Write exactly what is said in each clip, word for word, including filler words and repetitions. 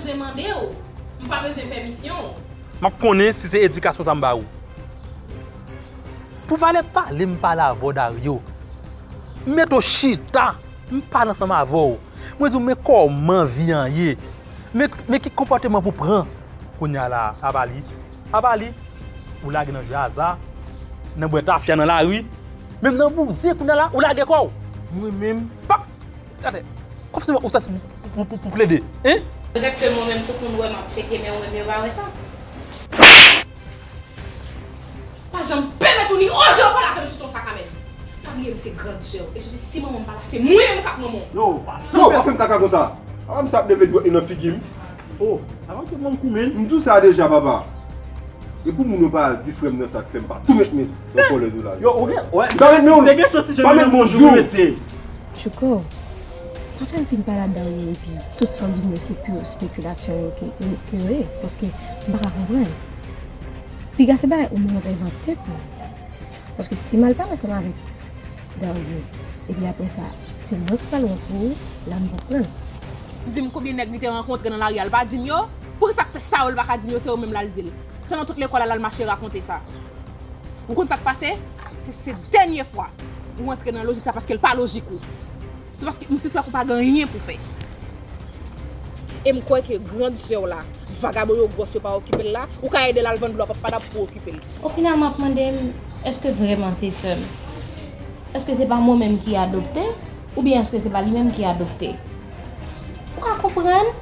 te mande w. M pa bezwen pèmisyon w. M ap konnen si se edikasyon sa m ba ou. Pou valè pale m pale avè w, Dario. M mete w chita, m pale ansanm avè w. Mwen di w, men kòman vi an ye. Men, men ki konpòteman pou pran. Kounye a la, apa li? Apa li? Ou lage nan je aza, nan bwè tafya nan lari, menm nan bouzen kounye a la, ou lage kò w. Mwen menm, pa, gade, kòmsi ou sòti pou, pou, pou, pou plede, en? Petèt ke mwen menm tout moun wè m ap tcheke, men ou menm yo pa wè sa. Pa janm pèmèt ou ni oze w pale avè m sou ton sakamèn. Pa bliye m se grand sè w. E si se si manman m pa la, se mwen menm k ap manman w. Yo, pa Non, pa fè m kaka konsa. Papa m sa ap leve dwèt li nan figi m. Oh, avan ke manm koumen. M di w sa deja, papa. E pou moun yo pa al di frè m nan sa k fè m pa tou met men nan kòlèt ou la. Yo, ou gen, wè. Pa met men w. Te gen chans si pa met men w, mesye. Chouko, pa fè m fin pale ak Dario epi tout sa w di m yo se pure spéculation yo ke, ke yo ye, paske m pa ka konprann. Piga se bagay ou menm w ap envante pou mwen. Paske si m al pale ansanm avèk Dario, epi apre sa, se mwen ki pral wont pou ou, la m konprann. Di m konbyen nèg li te rankontre nan lari a, l pa di m yo? Poukisa k fè sa yo l pa ka di m yo, se yo menm l al di l? Se nan tout lekòl la l al mache rakonte sa. Ou konn sa k pase? Se, se dènye fwa ou antre nan lojik sa paske l pa lojik ou. Se paske m sispèk ou pa gen anyen pou fè. E m kwè ke grand sè w la, vagabon yo gwòs yo pa okipe l la, ou ka ede l al vann dlo a Padap pou okipe l. Ofinalman, m ap mande m, èske vrèman se sè m? Èske se pa mwen menm ki adopte? Oubyen èske se pa li menm ki adopte? Ou ka konprann?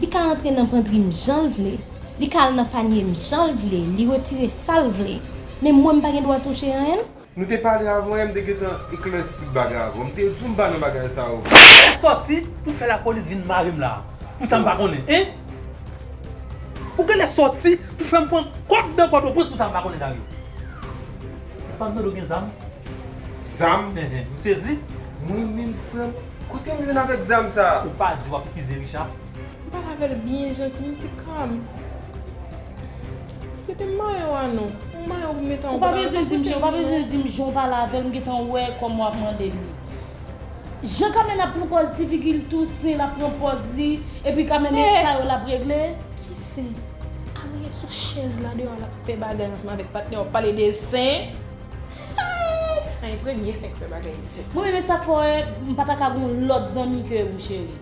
Li ka antre nan pandri m jan l vle. Li ka al nan panye m jan l vle. Li retire sa l vle. Men mwen, m pa gen dwa touche anyen. Nou te pale avan, e m te gentan eklèsi tout bagay avan. M te di w m pa nan bagay sa yo. Ou genlè sòti pou fè lapolis vin mare m la. Pou sa m pa konnen, en? Ou genlè sòti pou fè m pran kòd nan Pòtoprens pou sa m pa konnen, Dario. Epa m tande w gen zam? Zam? Hen, hen, m sezi. Mwen menm, frè m, kote m jwenn avèk zam sa a? Ou pa di w ap fize Richard? M pale avè l byen janti, m di, Kam, prete m mayo a non. Yon mayo pou m mete yon... Ou pa bezwen di m jan, ou pa bezwen di m jan w pale avè l, m gentan wè kòman w ap mande l li. Jan Kamèn ap pran pòz ti figi l tousen, l ap pran pòz li, epi Kamèn e sa yo l ap regle. Ki sen? Al rete sou chèz la deyò, l ap fè bagay ansanm avèk patnè w, ap pale de sen. Ay, premye sen k fè bagay pitit. Mwen menm, e sa k fè w wè m pa ta ka gen yon lòt zanmi ke ou, cheri.